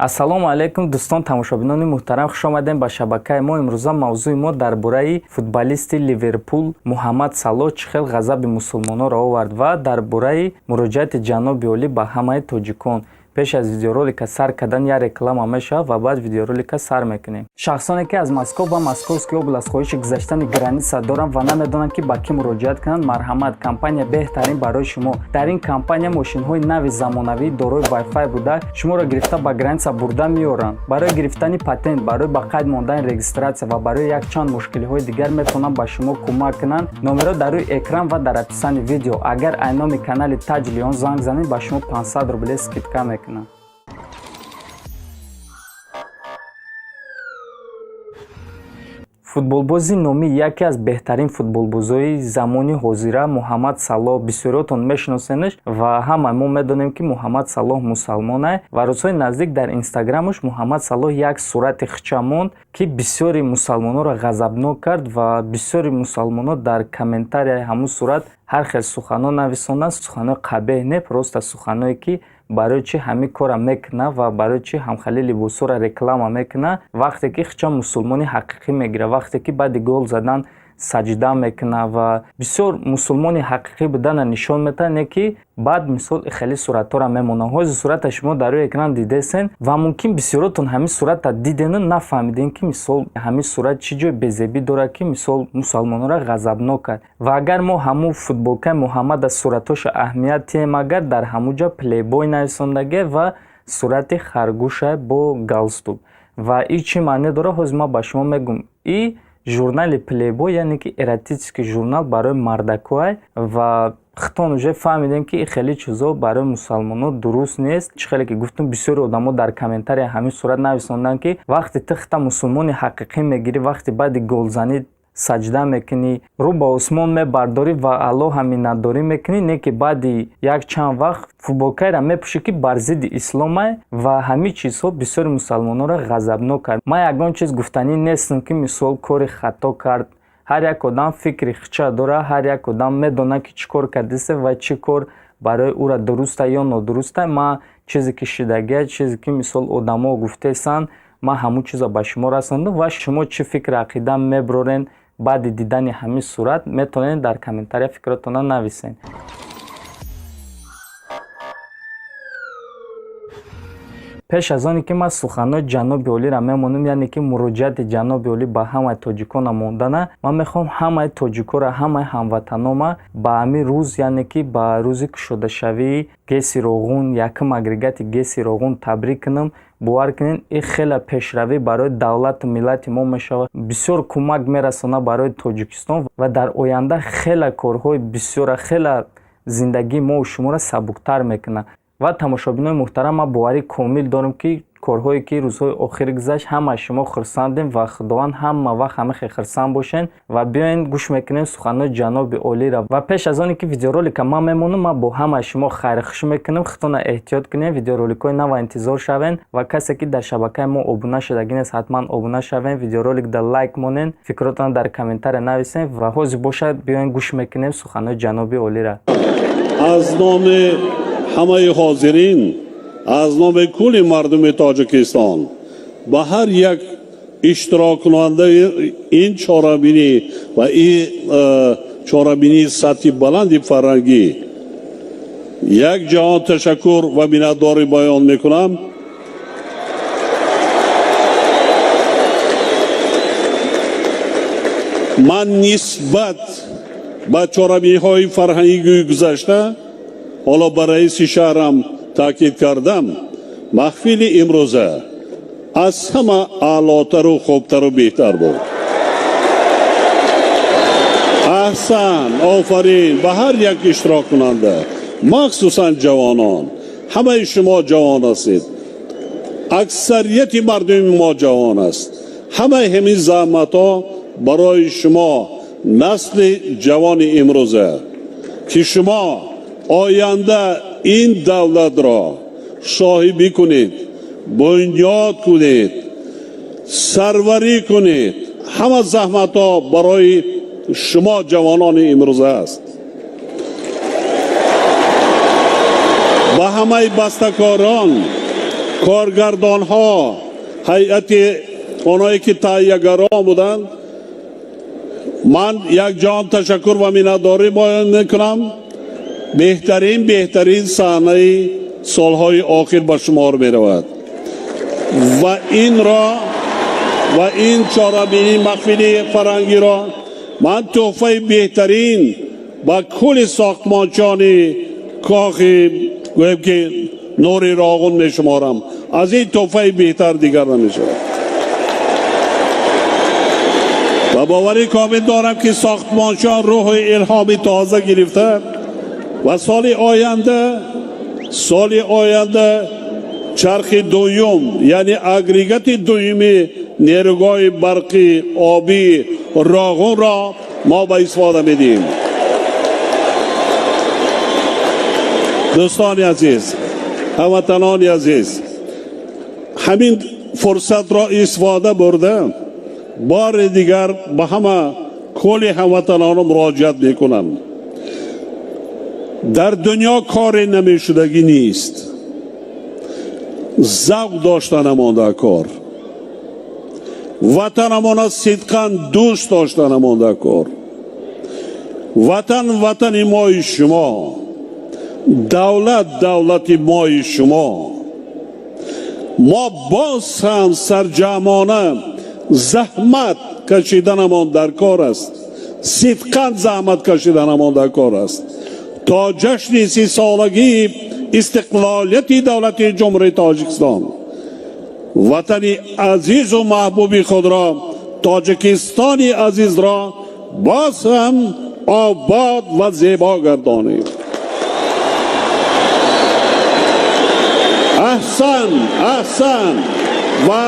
Ассалому алайкум, дӯстон, тамошобинони муҳтарам, хуш омадем ба шабакаи мо. Имрӯза мавзӯи мо дар бораи футболисти Ливерпул Муҳаммад Салоҳ чӣ хел ғазаби мусулмононро овард ва дар бораи муроҷиати ҷаноби олӣ ба ҳамаи тоҷикон. Пеш аз видеоролика сар кардан як реклама мешавад ва баъд видеоролика сар мекунем. Шахсоне ки аз Москва ва Московский област хоҳиши гузаштани граница доранд ва намедонанд, ки ба кӣ муроҷиат кунанд, марҳамат, компания беҳтарин барои шумо. Дар ин компания мошинҳои нави замонавӣ дорои вайфай буда, шуморо гирифта ба граница бурда меоранд. Барои гирифтани патент, барои ба қайд мондани регистрация ва барои якчанд мушкилиҳои дигар метавонанд ба шумо кӯмак кунанд. Номерҳо дар рӯи экран ва дар описании видео. Агар ай номи канали Таҷ Леон занг занед, ба шумо 500 рубле скидка мекунанд. Футболбози номӣ, яке аз беҳтарин футболбозои замони ҳозира Муҳаммад Салоҳ, бисёриётон мешиносенаш ва ҳамаи мо медонем, ки Муҳаммад Салоҳ мусалмонае. Ва рӯзҳои наздик дар инстаграмаш Муҳаммад Салоҳ як сурати хича монд, ки бисёри мусалмононро ғазабнок кард ва бисёри мусалмонон дар комментарияи ҳамун сурат ҳар хел суханҳо нависонданд. Суханҳои қабеҳ не, просто суханҳое, ки барои чӣ ҳамин корра мекунад ва барои чӣ ҳамхели либосҳоро реклама мекунад, вақте ки хича мусулмони ҳақиқӣ мегирад, вақте ки баъди гол задан саҷда мекунад ва бисёр мусулмони ҳақиқӣ будана нишон медиҳад, не ки баъд мисол хеле суратҳоро мемонад. Ҳозир сурата шумо дар рӯи экран дидесен ва мумкин бисёротон ҳамин сурата дидену нафаҳмидем, ки мисол ҳамин сурат чӣ ҷои безебӣ дорад, ки мисол мусалмононро ғазабнок кард. Ва агар мо ҳамун футболкаи Муҳаммада суратҳоша аҳамият диҳем, агар дар ҳамун ҷо плейбой нависондагӣ ва сурати харгӯша бо галстук. Ва и чӣ маъне дорад, ҳозир ман ба шумо мегӯм. И журнали Плейбой, яъне ки эротический журнал барои мардакҳое. Ва худтон уже фаҳмидем, ки хеле чизо барои мусалмонон дуруст нест. Чӣ хеле ки гуфтум, бисёри одамо дар комментария ҳамин сурат нависонданд, ки вақте ту хита мусулмони ҳақиқӣ мегирӣ, вақте баъди голзанӣ саҷда мекунӣ, рӯ ба осмон мебардорӣ ва Аллоҳа миннатдорӣ мекунӣ, не ки баъди як чанд вақт футболкаеро мепӯшӣ, ки бар зидди исломай. Ва ҳамин чизҳо бисёри мусалмононро ғазабнок кард. Ман ягон чиз гуфтанӣ нестам, ки мисол кори хато кард. Ҳар як одам фикри хича дорад, ҳар як одам медонад, ки чӣ кор кардиста ва чӣ кор барои ӯра дуруста ё нодуруста. Ман чизе ки шидагия, чизе ки мисол одамо гуфтесанд, ман ҳамун чизро ба шумо расондам. Ва шумо чӣ фикр ақида мебарорен баъди дидани ҳамин сурат, метавонед дар комментария фикротонро нависед. Пеш аз оне ки ман суханҳои ҷаноби олиро мемонам, яъне ки муроҷиати ҷаноби олӣ ба ҳамаи тоҷикона мондана, ман мехоҳам ҳамаи тоҷикоро, ҳамаи ҳамватанома ба ҳамин рӯз, яъне ки ба рӯзи кушодашавии ГЭСи Роғун, якум агрегати ГЭСи Роғун табрик кунам. Бовар кунед, ин хеле пешравӣ барои давлату миллати мо мешавад, бисёр кӯмак мерасонад барои Тоҷикистон ва дар оянда хеле корҳои бисёра, хеле зиндагии мову шуморо сабуктар мекунад. Ва тамошобинони муҳтарам, ман боварӣ комил дорам, ки корҳое ки рӯзҳои охир гузашт, ҳамаи шумо хурсандем ва Худованд ҳама вақт ҳама хел хурсанд бошен. Ва биёен, гӯш мекунем суханҳои ҷаноби олиро. Ва пеш аз оне ки видеоролика ман мемонам, ман бо ҳамаи шумо хайрхуш мекунам. Худтонро эҳтиёт кунем, видеороликҳои нава интизор шавен. Ва касе ки дар шабакаи мо обуна шудагӣ нест, ҳатман обуна шавен, видеоролик дар лайк монен, фикротонро дар комментария нависен. Ва ҳозир бошад, биёен, гӯш мекунем суханҳои ҷаноби олиро. Аз номи ҳамаи ҳозирин, аз номи кулли мардуми Тоҷикистон ба ҳар як иштироккунандаи ин чорабинӣ ва ин чорабинии сатҳи баланди фарҳангӣ як ҷаҳон ташаккур ва миннатдорӣ баён мекунам. Ман нисбат ба чорабиниҳои фарҳангии гузашта ҳоло ба раиси шаҳрам таъкид кардам, маҳфили имрӯза аз ҳама аълотару хубтару беҳтар буд. Аҳсан, офарин ба ҳар як иштироккунанда, махсусан ҷавонон. Ҳамаи шумо ҷавон ҳастед, аксарияти мардуми мо ҷавон аст. Ҳамаи ҳамин заҳматҳо барои шумо, насли ҷавони имрӯза, ки шумо оянда ин давлатро соҳибӣ кунед, бунёд кунед, сарварӣ кунед. Ҳама заҳматҳо барои шумо ҷавонони имрӯза аст. Ба ҳамаи бастакорон, Коргардонҳо, ҳайати онҳое ки таҳиягарон буданд, ман якҷон ташаккур ва миннатдорӣ баён мекунам. Беҳтарин саҳнаи солҳои охир ба шумор меравад ва инро ва ин чорабинии маҳфили фарҳангиро ман тӯҳфаи беҳтарин ба кулли сохтмончиёни кохи гӯем ки Нури Роғун мешуморам. Аз ин тӯҳфаи беҳтар дигар намешавад. Ва боварӣ комил дорам ки сохтмончиён рӯҳи илҳоми тоза гирифта ва соли оянда чархи дуюм, яъне агрегати дуюми нерӯгоҳи барқи обии Роғунро мо ба истифода медиҳем. Дӯстони азиз, ҳамватанони азиз, ҳамин фурсатро истифода бурда бори дигар ба ҳама кулли ҳамватанонам муроҷиат мекунам. Дар дунё коре намешудагӣ нест. Завқ дошта намонда кор, ватанамона сидқан дӯст дошта намонда кор. Ватан ватани мои шумо, давлат давлати мои шумо. Мо боз ҳам сарҷамъона заҳмат кашиданамон дар кор аст, сидқан заҳмат кашиданамон дар кор аст то ҷашни 30-солагии истиқлолияти давлати Ҷумҳурии Тоҷикистон ватани азизу маҳбуби худро, Тоҷикистони азизро боз ҳам обод ва зебо гардонем. Аҳсан, аҳсан! Ва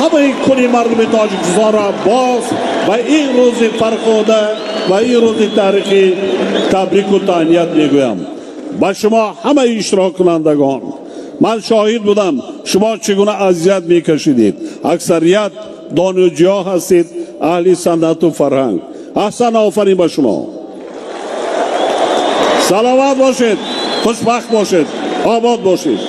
ҳамаи кулли мардуми Тоҷикистонро боз ба ин рӯзи фархуда ва ин рӯзи таърихӣ табрику таҳният мегӯям. Ба шумо ҳамаи иштироккунандагон, ман шоҳид будам шумо чӣ гуна азият мекашидед. Аксарият донишҷӯ ҳастед, аҳли санъату фарҳанг. Аҳсан, офарин ба шумо. Саломат бошед, хушбахт бошед, обод бошед.